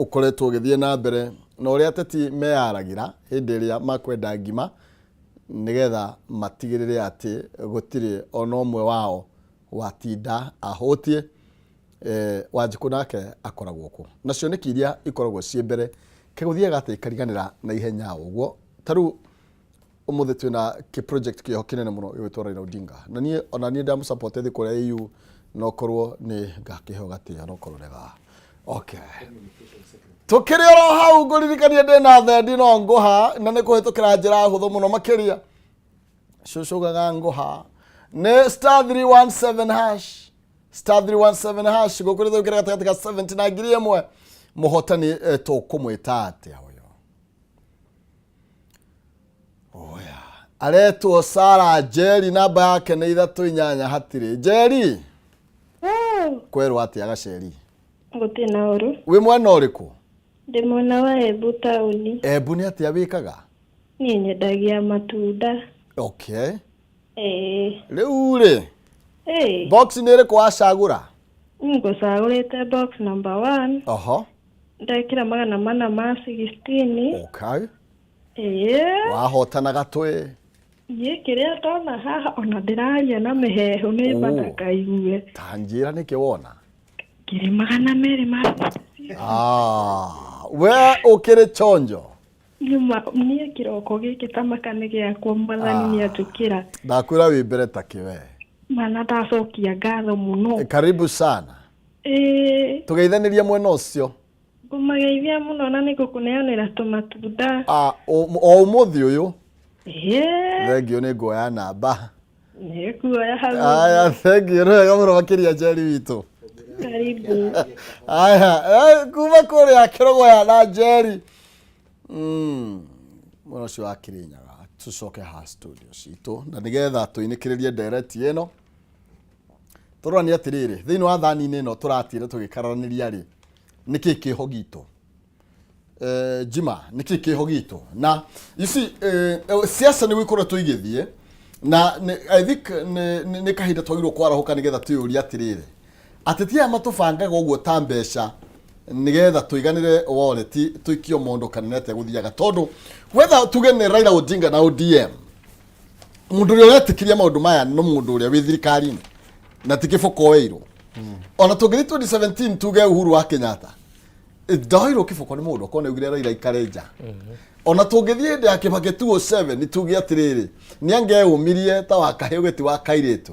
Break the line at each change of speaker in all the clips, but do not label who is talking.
Ũkoretwo ũgĩthiĩ na mbere na ũrĩa ateti meyaragĩra hĩndĩ ĩrĩa makwenda ngima nĩgetha matigĩrĩre atĩ gũtirĩ ona ũmwe wao watinda ahũtiĩ. Wanjikũ nake akoragwo kũ? Na cioneki iria ikoragwo ciĩ mbere kĩgũthiaga atĩa ikariganĩra na ihenya ũguo? Ta rĩu Ũmũthĩ twĩna kĩ project kĩho kĩnene mũno gĩgwĩtwo Raila Odinga. Na niĩ ona niĩ ndamũ support thiĩ kũrĩa AU no korwo nĩ ngakĩheo gatĩo no korwo nĩ Okay. Tũkĩrĩ oro hau ngũririkanie ndĩna thendi no ngũha na nĩ kũhĩtũkĩra njĩra hũthũ mũno makĩria. Cũcũgaga ngũha nĩ star 317 hash star 317 hash gũkũ nĩ tũkĩrĩ gatagatĩ ka 70 na 1000 mũhotani eh, tũkũmwĩta atĩa ũyũ? Oya. Aretwo Sara Njeri, namba yake nĩ 38 hatirĩ. Njeri, kwerwo atĩa gaceri?
Gũtirĩ na ũru.
Wĩ mwena ũrĩkũ?
Ndĩ mwena wa Embu taũni.
Embu nĩ atĩa wĩkaga?
Niĩ nyendagia matunda.
Okay.
Ĩĩ.
Rĩu rĩ,
Ĩĩ.
box nĩ ĩrĩkũ wacagũra?
Ngũcagũrĩte box number one.
Oho.
Ndekĩra 416.
Okay.
Ĩĩ.
Wahotana gatwe.
Niĩ kĩrĩa ndona haha ona ndĩraria na mĩheehũ nĩ
Oh.
bata kaigue.
Ta njĩra nĩkĩ wona?
200,000 ma
Ah, we ũkĩrĩ chonjo.
Nyuma niĩ kĩroko gĩkĩ ta maka nĩ gĩakwa mwathani nĩ anjũkĩra.
Ndakwĩra wĩ mbere ta kĩwe.
Mana ndacokia ngatho mũno.
Karibu sana.
Ĩĩ.
Tũgeithanĩria mwena ũcio.
Ngũmageithia mũno na nĩ ngũkũneanĩra tũmatunda.
Ah, o o ũmũthĩ ũyũ.
Ĩĩ.
Thengiũ nĩ nguoya namba.
Nĩ nguoya hau.
Aya, thengiũ nĩ wega mũno makĩria Njeri witũ.
Karibu.
Aya, eh, kuma kũrĩa Kĩrũgũya na Njeri. Mwena ũcio wa Kĩrĩnyaga tũcoke ha studio citũ na nĩgetha tũinĩkĩrĩrie ndereti ĩno tũroranie atĩrĩrĩ thĩinĩ wa thani-inĩ ĩno tũratire tũgĩkararanĩria rĩ nĩkĩ kĩho gitũ eh, Jima nĩkĩ kĩho gitũ na you see eh, eh, siasa nĩ ikoretwo igĩthiĩ na nĩ- I think nĩ nĩ- nĩ kahinda twagĩrĩirwo kwarahũka nĩgetha twĩyũrie atĩrĩrĩ ateti aya matũbangaga ũguo ta mbeca nĩgetha tũiganĩre wallet tũikio mondo kana nĩ atĩa gũthiaga tondũ whether tuge nĩ Raila Odinga na ODM mũndũ ũrĩa ũretĩkĩria maũndũ maya no mũndũ ũrĩa wĩ thirikari-inĩ na ti kĩboko oeirwo ona tũngĩthiĩ 2017 tuge Uhuru wa Kenyatta ndoirwo kĩboko nĩ mũndũ okorwo nĩaugire Raila aikare nja ona tũngĩthiĩ hĩndĩ ya Kĩbakĩ 207 nĩ tuge atĩrĩrĩ nĩ angeyũmirie ta wa kahĩĩ ũgĩti wa kairĩtu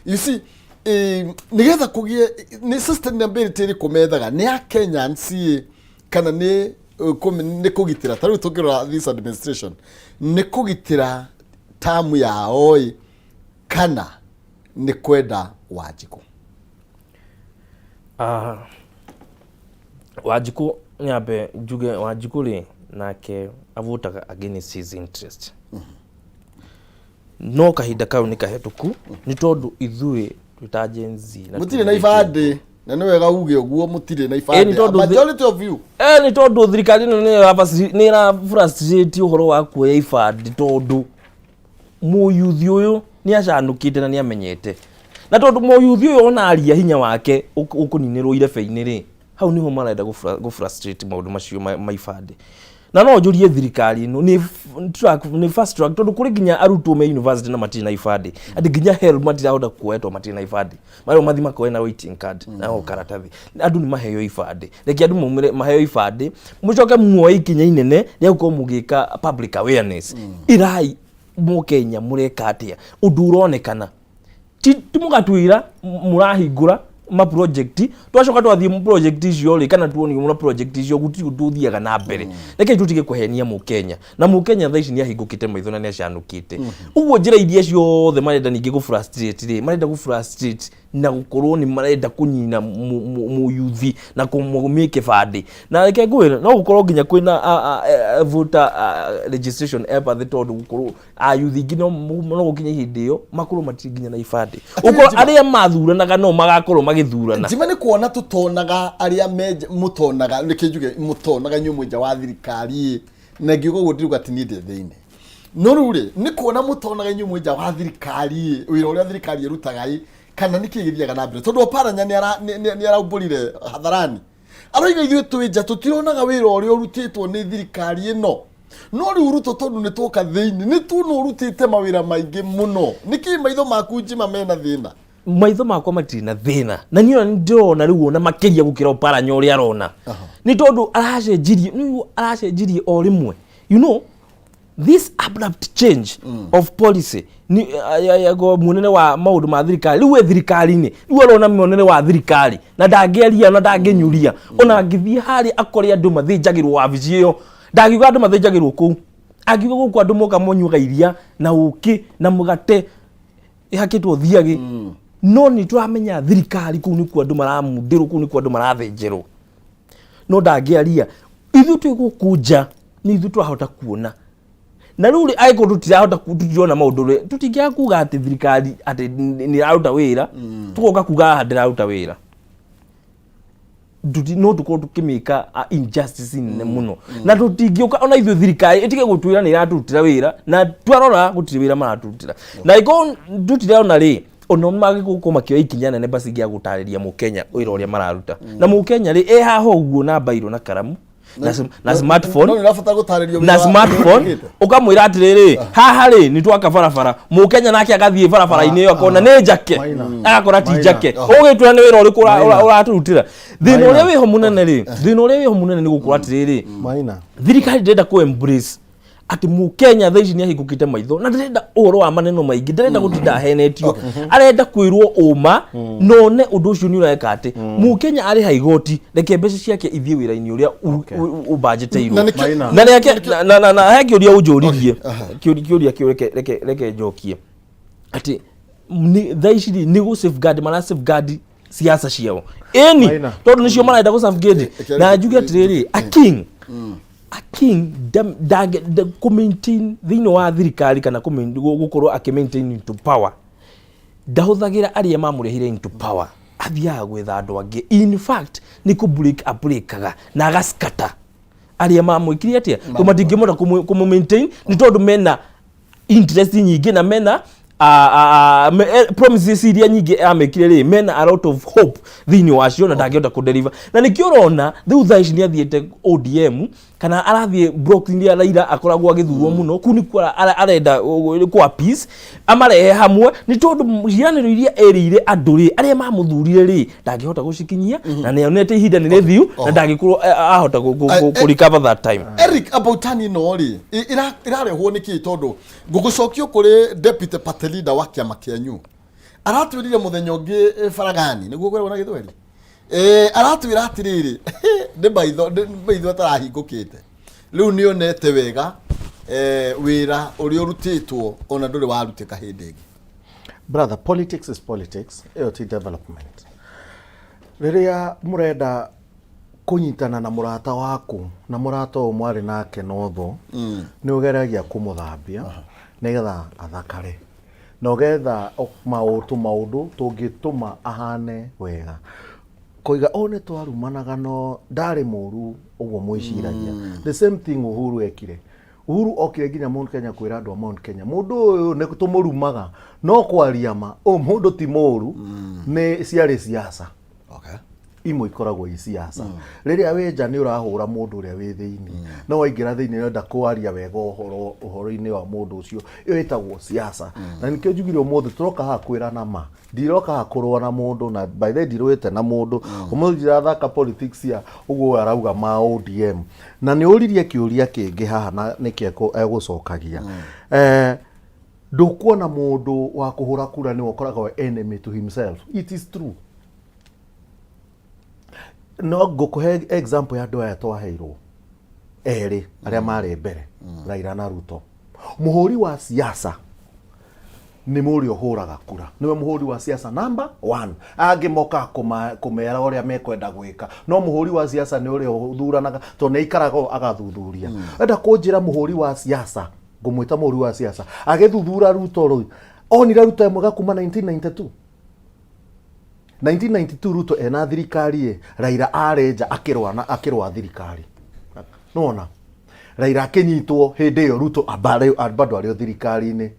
you see eh, nĩgetha kũgĩe nĩ sustainability ĩrĩkũ methaga nĩ ya Kenyans ĩ kana nĩ eh, nĩ kũgitĩra ta rĩu tũngĩrora this administration nĩ kũgitĩra tamu yao ĩ kana nĩ kwenda Wanjikũ?
Ah, Wanjikũ nyambe njuge Wanjikũ rĩ nake avotaga against his interest no kahinda kau nĩ kahĩtũku nĩ tondũ ithuĩ twĩ ta Gen Z na
Mũtirĩ na
tũrĩ
ibandĩ na nĩ wega uge ũguo mũtirĩ na
Ĩĩ, nĩ
ibandĩ
tondũ
A majority of you
Eh, nĩ tondũ thirikari ĩno nĩ ĩra frustrate ũhoro wa kuoya ibandĩ tondũ mũyuthi ũyũ nĩ acanũkĩte na nĩ amenyete na tondũ mũyuthi ũyũ ona aria hinya wake ũkũninĩrwo irebe-inĩ rĩ hau niho marenda gũ frustrate maũndũ macio ma ibandĩ na no njũrie thirikari ĩno nĩ track nĩ fast track tondũ kũrĩ nginya arutwo me university na matirĩ na ibandĩ atĩ nginya HELB matirahota kuoya tondũ matirĩ na ibandĩ marĩa mathi makoe na waiting card na o karatathi andũ nĩ maheo ibandĩ reke andũ maumĩre maheo ibandĩ mũcoke muoe ikinya inene rĩa gũkorwo mũgĩka public awareness ĩrai mũkenya mũreka atĩa ũndũ ũronekana ti ti mũgatwĩra mũrahingũra ma project twacoka twathiĩ project icio rĩ kana tuonio ma project icio gũtirĩ ũndũ ũthiaga na mbere reke tũtige kũhenia mũkenya na mũkenya thaa ici nĩ ahingũkĩte maitho na nĩ acanũkĩte ũguo njĩra iria ciothe marenda ningĩ gũ frustrate rĩ marenda gũ frustrate na gũkorwo nĩ marenda kũnina mũyuthi na kũmũmie kĩbandĩ na reke ngwĩre no gũkorwo nginya kwĩna voter registration apathy tondũ gũkorwo ayuthi ingĩ no no gũkinye hĩndĩ ĩyo makorwo matirĩ nginya na ibandĩ ũkorwo arĩa mathuranaga no magakorwo magĩthurana
Njima nĩ kuona tũtonaga arĩa me mũtonaga nĩkĩ njuge mũtonaga inyuĩ mwĩ nja wa thirikari ĩ na ngiuga ũguo ndiruga atĩ niĩ ndĩ thĩinĩ no rĩu rĩ nĩ kuona mũtonaga inyuĩ mwĩ nja wa thirikari ĩ wĩra ũrĩa thirikari ĩrutaga ĩ kana nĩkĩ gĩthiaga na mbere tondũ Oparanya nĩ araumbũrire hadharani Aroiga ithuĩ twĩ nja tũtironaga wĩra ũrĩa ũrutĩtwo nĩ thirikari ĩno, no rĩu Ruto tondũ nĩ twoka thĩinĩ nĩ tuona ũrutĩte mawĩra maingĩ mũno. Nĩkĩ maitho maku Njima mena thĩna?
Maitho makwa matirĩ na thĩna, na niĩ ona nĩndĩrona rĩu ona makĩria gũkĩra Oparanya ũrĩa arona, nĩ tondũ aracenjirie, rĩu aracenjirie o rĩmwe, this abrupt change of policy ni muonere wa maũndũ ma thirikari. Rĩu we thirikari-inĩ, rĩu arona muonere wa thirikari na ndangĩaria na ndangĩnyuria. Ona angĩthiĩ harĩa akore andũ mathĩnjagĩrwo wabici ĩyo, ndangiuga andũ mathĩnjagĩrwo kũu, angiuga gũkũ andũ moka monyuaga iria na ũkĩ na mũgate ĩhakĩtwo thiagĩ. No nĩ tũramenya thirikari kũu nĩkuo andũ maramundĩrwo, kũu nĩkuo andũ marathĩnjĩrwo, no ndangĩaria. Ithuĩ twĩ gũkũ nja nĩ ithuĩ tũrahota kuona, na rĩu rĩ, angĩkorwo tũtirahota tũtirona maũndũ rĩ, tũtingĩaga kuga atĩ thirikari atĩ nĩ ĩraruta wĩra. Tũgoka kuga haha ndĩraruta wĩra. No tũkorwo tũkĩmĩka injustice nene mũno, na tũtingĩũka ona ithuĩ thirikari ĩtige gũtwĩra nĩ ĩratũrutĩra wĩra, na twarora gũtirĩ wĩra maratũrutĩra. Na angĩkorwo tũtirona rĩ, ona magĩgũkorwo makĩoya ikinya nene basi gĩa gũtarĩria mũkenya wĩra ũrĩa mararuta. Na mũkenya rĩ, e haha ũguo na mbairũ na karamu na smartphone.
No nĩ ũrabatara gũtarĩrio
na
wĩra
smartphone.
ũrĩa wĩkĩte.
Ũkamwĩra atĩrĩrĩ, haha rĩ nĩ twaka barabara, mũkenya nake agathiĩ barabara-inĩ ĩyo akona nĩ njake.
Maina.
Agakora ti
Maina.
njake. Ũgĩtwĩra nĩ wĩra ũrĩkũ
Maina.
ũratũrutĩra? Thĩna
Maina.
ũrĩa wĩho mũnene rĩ, thĩna ũrĩa wĩho mũnene nĩ gũkorwo atĩrĩrĩ,
Maina.
thirikari ndĩrenda kũ embrace atĩ mũkenya thaa ici nĩ ahingũkĩte maitho na ndĩrenda ũhoro wa maneno maingĩ, ndĩrenda gũtinda ahenetio, arenda kwĩrwo ũma na one ũndũ ũcio nĩ ũreka atĩ mũkenya arĩha igoti, reke mbeca ciake ithiĩ wĩra-inĩ ũrĩa ũbanjĩtĩirwo.
Na nĩkĩo-
Maina.
Na reke na he kĩũria ũnjũririe, kĩũria kĩu reke njokie atĩ thaa ici rĩ, nĩ gũ safeguard mara safeguard siasa ciao ĩni.
Maina.
Tondũ nĩcio marenda gũ safeguard. Na njuge atĩrĩrĩ, a king kũ maintain thĩinĩ wa thirikari kana gũkorwo akĩ maintain into power, ndahũthagĩra arĩa mamũrehire into power, athiaga gwetha andũ angĩ. In fact, nĩ kũ break abreakaga na agaskata arĩa mamwĩkire atĩa, tondũ matingĩmũhota kũmũ maintain, nĩ tondũ mena interest nyingĩ na mena promises iria nyingĩ amĩkire rĩ, mena a lot of hope thĩinĩ wacio na ndangĩhota kũdeliver. Na nĩkĩo ũrona rĩu thaa ici nĩ athiĩte ODM kana arathiĩ block iria Raila akoragwo agĩthurwo mũno. Kũu nĩkuo arenda kwa peace amarehe hamwe, nĩ tondũ ciĩranĩro iria erĩire andũ rĩ, arĩa mamũthurire rĩ, ndangĩhota gũcikinyia, na nĩ onete ihinda nĩ rĩthiu na ndangĩkorwo ahota kũ recover that time.
Eric, about tani ĩno rĩ, ĩrarehwo nĩ kĩ? Tondũ ngũgũcokio kũrĩ deputy party leader wa kĩama kĩanyu, aratwĩrire mũthenya ũngĩ faragani nĩguo kwĩragwo na gĩthweri, aratwĩra atĩrĩrĩ, nĩ maitho atarahingũkĩte, rĩu nĩ onete wega wĩra ũrĩa ũrutĩtwo ona ndũrĩ warutĩka hĩndĩ ĩngĩ.
Brother, politics is politics, ĩyo ti development. Rĩrĩa mũrenda kũnyitana na mũrata waku, na mũrata ũyũ mwarĩ nake no thũ, nĩ ũgeragia kũmũthambia nĩgetha athakare na ũgetha tũmaũndũ tũngĩtũma ahane wega, koiga o nĩ twarumanaga no ndarĩ mũru ũguo mwĩciragia. The same thing Uhuru ekire. Uhuru okire nginya Mount Kenya kwĩra andũ a Mount Kenya, mũndũ ũyũ nĩ tũmũrumaga, no kwaria ma, ũyũ mũndũ ti mũru. Nĩ ciarĩ siasa. Imwe ikoragwo i siasa. Rĩrĩa wĩ nja nĩ ũrahũra mũndũ ũrĩa wĩ thĩinĩ, no waingĩra thĩinĩ ũrenda kwaria wega ũhoro-inĩ wa mũndũ ũcio. Ĩyo ĩtagwo siasa, na nĩkĩo njugire ũmũthĩ tũroka haha kwĩrana ma. Ndiroka haha kũrũa na mũndũ, na by the way ndirũĩte na mũndũ. Ũmũthĩ ndirathaka politics ya ũguo ũyũ arauga ma ODM. Na nĩ ũririe kĩũria kĩngĩ haha, na nĩkĩo egũcokagia. Ndũkuona mũndũ wa kũhũra kura nĩwe ũkoragwo enemy to himself. It is true. No ngũkũhe example ya andũ aya twaheirwo erĩ arĩa marĩ mbere, Raila na Ruto. Mũhũri wa siasa nĩ mũrĩa ũhũraga kura, nĩwe mũhũri wa siasa number one. Angĩ mokaga kũmera ũrĩa mekwenda gwĩka, no mũhũri wa siasa nĩ ũrĩa ũthuranaga, tondũ nĩ aikaraga ũũ agathuthuria. Enda kũnjĩra mũhũri wa siasa, ngũmwĩta mũhũri wa siasa, agĩthuthura Ruto rĩ, onire Ruto e mwega kuma 1992? 1992 Ruto ena thirikari ĩ, Raila arĩ nja akĩrũa na akĩrũa thirikari. Nĩwona Raila akĩnyitwo hĩndĩ ĩyo, Ruto bado arĩ o thirikari-inĩ.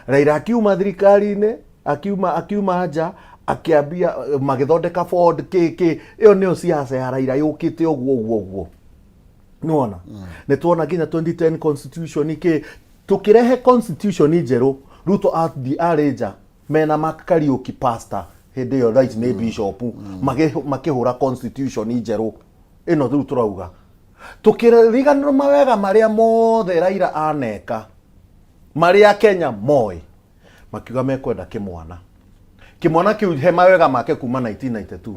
Raila akiuma thirikari-inĩ, akiuma nja. Akĩambia magĩthondeka Ford kĩ ĩyo nĩyo siasa ya Raila yũkĩte ũguo ũguo ũguo. Nĩwona nĩ tuona nginya 2010 constitution kĩ tũkĩrehe constitution njerũ, Ruto athiĩ arĩ nja mena Mark Kariuki, pastor hĩndĩ ĩyo, right, nĩ bishop, makĩhũra constitution njerũ ĩno. Rĩu tũrauga tũkĩriganĩrwo mawega marĩa mothe Raila aneka marĩa Kenya moĩ, makiuga mekwenda kĩmwana. Kĩmwana kĩu he mawega make kuma 1992,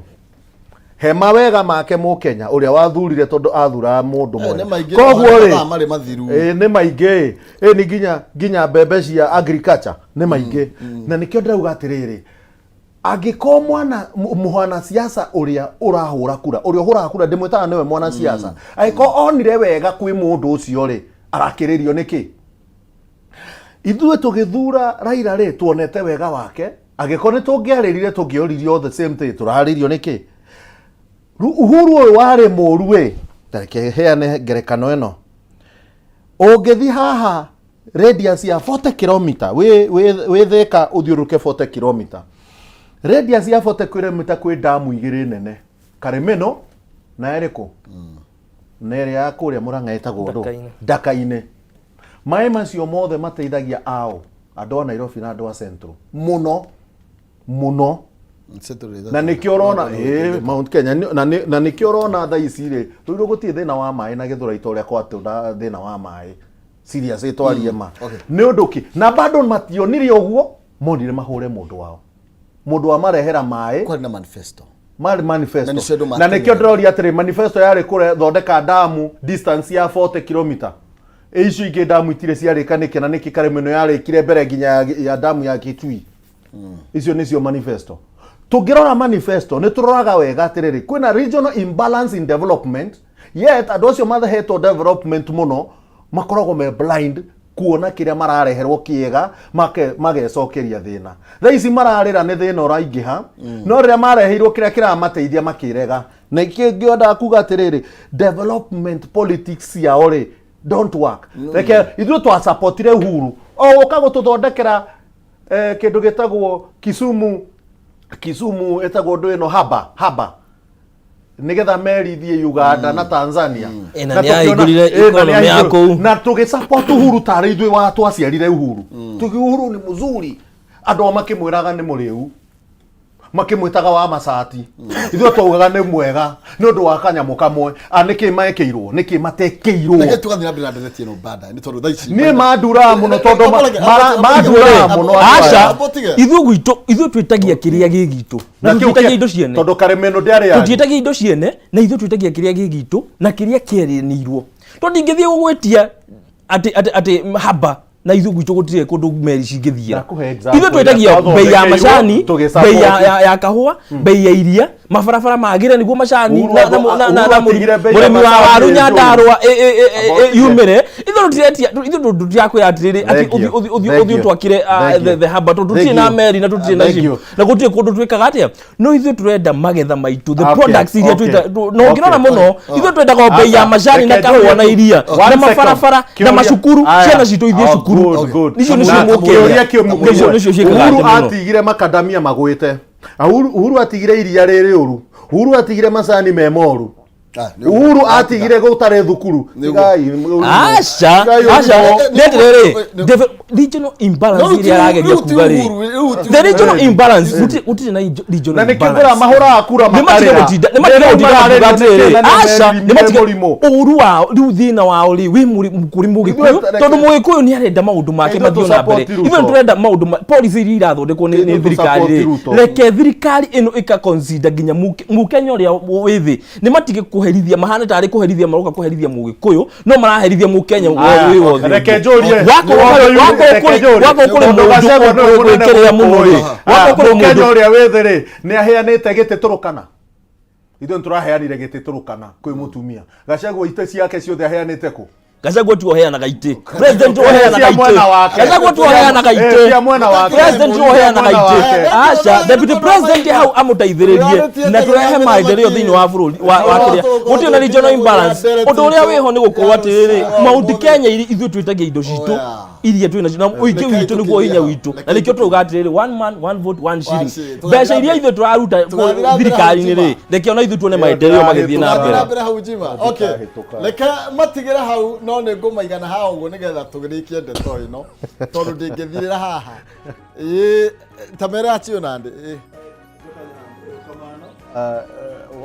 he mawega make mũkenya ũrĩa wathurire, tondũ athuraga mũndũ
Eh,
mwega.
nĩ maingĩ.
Koguo rĩ,
mathaa marĩ mathiru.
Ĩ, nĩ maingĩ ĩ, nĩ nginya mbembe cia agriculture nĩ maingĩ. Na nĩkĩo ndĩrauga atĩrĩrĩ, angĩkorwo mwana mwana siasa ũrĩa ũrahũra kura, ũrĩa ũhũraga kura, ndĩmwĩtaga nĩwe mwana siasa, angĩkorwo onire wega kwĩ mũndũ ũcio rĩ, arakĩrĩrio nĩkĩ? Ithuĩ tũgĩthura Raila rĩ, tuonete wega wake. Angĩkorwo nĩ tũngĩarĩrire, tũngĩoririo the same thing, tũrarĩrio nĩkĩ? Rĩu Uhuru ũyũ warĩ mũru ĩ, ta reke heane ngerekano ĩno. Ũngĩthiĩ haha radius ya 40 kilomita, wĩ Thĩka ũthiũrũrũke 40 kilomita, radius ya 40 kilomita, kwĩ ndamu igĩrĩ nene, Karĩmĩno na ĩrĩkũ na ĩrĩa ya kũrĩa Mũrang'a ĩtagwo ndũ?
Ndaka-inĩ.
Ndaka-inĩ. Maĩ macio mothe mateithagia ao andũ a Nairobi na andũ a Central mũno mũno. Na nĩkĩo ũrona Mount Kenya na nĩkĩo ũrona thaa ici rĩ, rĩu gũtirĩ thĩna wa maĩ na Gĩthũrai ta ũrĩa kwatũra thĩna wa maĩ serious ĩtwarie ma. Nĩ ũndũ kĩ na bado mationire ũguo, monire mahũre mũndũ wao, mũndũ wamarehera maĩ.
Kwarĩ na manifesto.
Marĩ manifesto.
Na nĩcio andũ
Na nĩkĩo
matũmĩra.
ndĩroria atĩrĩ, manifesto yarĩ kũthondeka ndamu distance ya 40 kilomita. Ĩ icio ingĩ ndamu itirĩ ciarĩka nĩkĩ? Na nĩkĩ Karĩmĩno yarĩkire mbere nginya ya ndamu ya Kitui? Icio nĩcio manifesto. Tũngĩrora manifesto, nĩ tũroraga wega atĩrĩrĩ, kwĩna regional imbalance in development, yet andũ acio mahetwo development mũno makoragwo me blind kuona kĩrĩa marareherwo kĩega, magecokeria thĩna. Thaa ici mararĩra nĩ thĩna ũraingĩha, no rĩrĩa mareheirwo kĩrĩa kĩramateithia makĩrega. Na kĩngĩ kuga atĩrĩrĩ, development politics ciao rĩ don't work. Reke ithuĩ twasapotire Uhuru o gũka gũtũthondekera kĩndũ gĩtagwo Kisumu ĩtagwo ndũ ĩno haba nigetha meri ithiĩ Uganda na Tanzania.
Na nĩ ahingũrire
na
economy
nĩ
ya kũu.
Na tũgĩsupport Uhuru tarĩ ithuĩ wa twaciarire Uhuru. Tugi Uhuru nĩ mzuri, andũ ao makĩmwĩraga nĩ mũrĩu, makĩmwĩtaga wa macati. Ithuĩ twaugaga nĩ mwega nĩ ũndũ wa kanyamũ kamwe. A nĩkĩ mekĩirwo, nĩkĩ matekĩirwo?
Reke tũgathiĩ na mbere na ndereti ĩno baadaye, nĩ tondũ thaa ici
Niĩ manduraga mũno tondũ manduraga mũno andũ
Aca.
aya.
Tige.
Ithuĩ gwitũ, ithuĩ twĩtagia kĩrĩa gĩ gitũ na
Na kĩu
tũtiĩtagia indo ciene.
Tondũ Karĩmĩno ndĩarĩ yanyu.
Tũtiĩtagia indo ciene, na ithuĩ twĩtagia kĩrĩa gĩ gitũ na kĩrĩa kĩeranĩirwo, tondũ ndingĩthiĩ gũgwĩtia atĩ haba na ithuĩ gwitũ gũtirĩ kũndũ meri cingĩthiĩra.
Ndakũhe example
Ithuĩ twĩtagia
ĩrĩa
bei ya
twathondekeirwo,
macani,
tũgĩsupport.
bei ya kahũa, bei ya iria, mabarabara magĩre nĩguo macani
Uhuru
na
Uhuru atigire bei ya
mũrĩmi wa
macani
waru
ĩ njũru.
Nyandarũa
About
yumĩre. Ithuĩ tũtiretia, ithuĩ tũtirakwĩra atĩrĩrĩ atĩ
Thank you.
ũthiĩ
Thank
ũthiĩ
you.
ũtwakĩre
Thank you.
the haba, tondũ tũtirĩ
Thank
na
you.
meri na tũtirĩ na
Thank
ship
you.
na gũtirĩ kũndũ twĩkaga atĩa, no ithuĩ tũrenda magetha maitũ, the products iria
okay.
twĩta na ũngĩrora mũno, ithuĩ twendaga o bei ya
Aca,
macani na
reke
kahũa
njũrie
na iria
One
na
second.
mabarabara na
Kĩũria-
macukuru,
Aya.
ciana citũ ithiĩ
Oh,
cukuru.
good, good.
Icio nĩcio
Na
mũkĩria.
kĩũria kĩmwe.
Icio nĩcio ciĩkaga
Uhuru
atĩ mũno.
atigire makadamia magwĩte. Uhuru atigire iria rĩrĩ ũru. Uhuru atigire macani me moru.
Ah, nĩ ũguo.
Uhuru atigire gũtarĩ thukuru.
Nĩ ũguo.
Tigai,
Aca.
tigai
Aca.
ũrimũ.
Nĩ atĩrĩrĩ,
Nĩ-
regional imbalance
No, rĩu
ĩrĩa arageria
rĩu ti
kuga rĩ,
Uhuru, rĩu ti
the regional
Uhuru.
imbalance, gũtirĩ na regional
Na nĩkĩo
imbalance.
ndĩra mahũraga kura
Nĩ matige
makarĩra.
gũtinda, nĩ matige
Rĩu
gũtinda
mararĩrio
makiuga
nĩ
atĩrĩrĩ,
kĩna nĩ
aca,
meri
nĩ matige
mũrimũ.
ũru wao rĩu, thĩna wao rĩ wĩ kũrĩ mũgĩkũyũ,
Ithuĩ
tondũ mũgĩkũyũ nĩ arenda maũndũ make
Ithuĩ
mathiĩ na mbere.
tũ-support Ruto.
Ithuĩ nĩ tũrenda maũndũ policy iria irathondekwo nĩ
Ithuĩ
thirikari
tũ-support
rĩ,
Ruto.
reke thirikari ĩno ĩka consider nginya mũkenya ũrĩa wĩ thĩ. Nĩ matige kũherithia, mahana tarĩ kũherithia maroka kũherithia mũgĩkũyũ, no maraherithia mũkenya
Aya,
wĩ wothe.
Reke njũrie.
Wakorwo
Reke njũrie.
kũrĩ
Tondũ
mũndũ
Gachagua nĩwe mũnene
ũgwĩkĩrĩra mũno rĩ,
gũkũ ĩ.
wakorwo kũrĩ
Mũkenya
mũndũ
ũrĩa wĩ thĩ rĩ, nĩ aheanĩte gĩtĩ Turukana. Ithuĩ nĩ tũraheanire gĩtĩ Turukana kwĩ mũtumia. Gachagua itĩ ciake ciothe aheanĩte kũ?
Gachagua tiwe ũheanaga itĩ, president tiwe ũheanaga
Cia mwena
itĩ.
wake.
Gachagua tiwe ũheanaga itĩ.
Cia mwena wake.
President tiwe ũheanaga
Cia mwena
itĩ.
wake.
Aca, deputy president hau amũteithĩrĩrie na tũrehe maendeleo thĩinĩ wa bũrũri wa kĩrĩa gũtirĩ na regional imbalance. Ũndũ ũrĩa wĩho nĩ gũkorwo atĩrĩrĩ, Mount Kenya ithuĩ twĩtagia indo citũ.
Oh, yeah.
Iria twĩ nacio na ũingĩ
Rekei
witũ nĩguo hinya
tũkinyie hau.
witũ, na
Rekei
nĩkĩo tũrauga atĩrĩrĩ, one man, one vote, one shilling.
Shilling.
Mbeca iria ithuĩ tũraruta
Tũgathiĩ na mbere
thirikari-inĩ
hau,
rĩ,
Juma.
reke ona ithuĩ tuone maendeleo magĩthiĩ na
Tũgathiĩ
mbere.
na mbere hau, Jima. Okay.
Ndikahĩtũka.
Reke matigĩre hau, no nĩ ngũmaigana haha ũguo nĩgetha tũrĩkie ndeto ĩno, tondũ ndĩngĩthirĩra haha. Ĩĩ, ta mere acio nandĩ. Ĩĩ.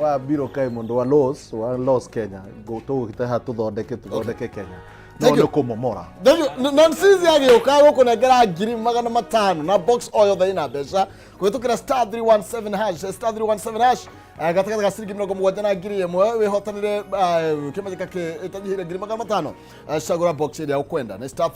Wa biro kae mondo walos walos Kenya tũgũkĩte haha tũthondeke Kenya no
Thank you.
nĩ kũmomora.
Thank you. Nansizi agĩũka gũkũnengera 500,000 na box o yothe ĩna mbeca kũhĩtũkĩra *317#, *317#, gatagatĩ ga ciringi 70 na 1,000 wĩhotanĩre kĩmanyĩka kĩ ĩtanyihĩire 500,000. Cagũra box ĩrĩa ũkwenda nĩ star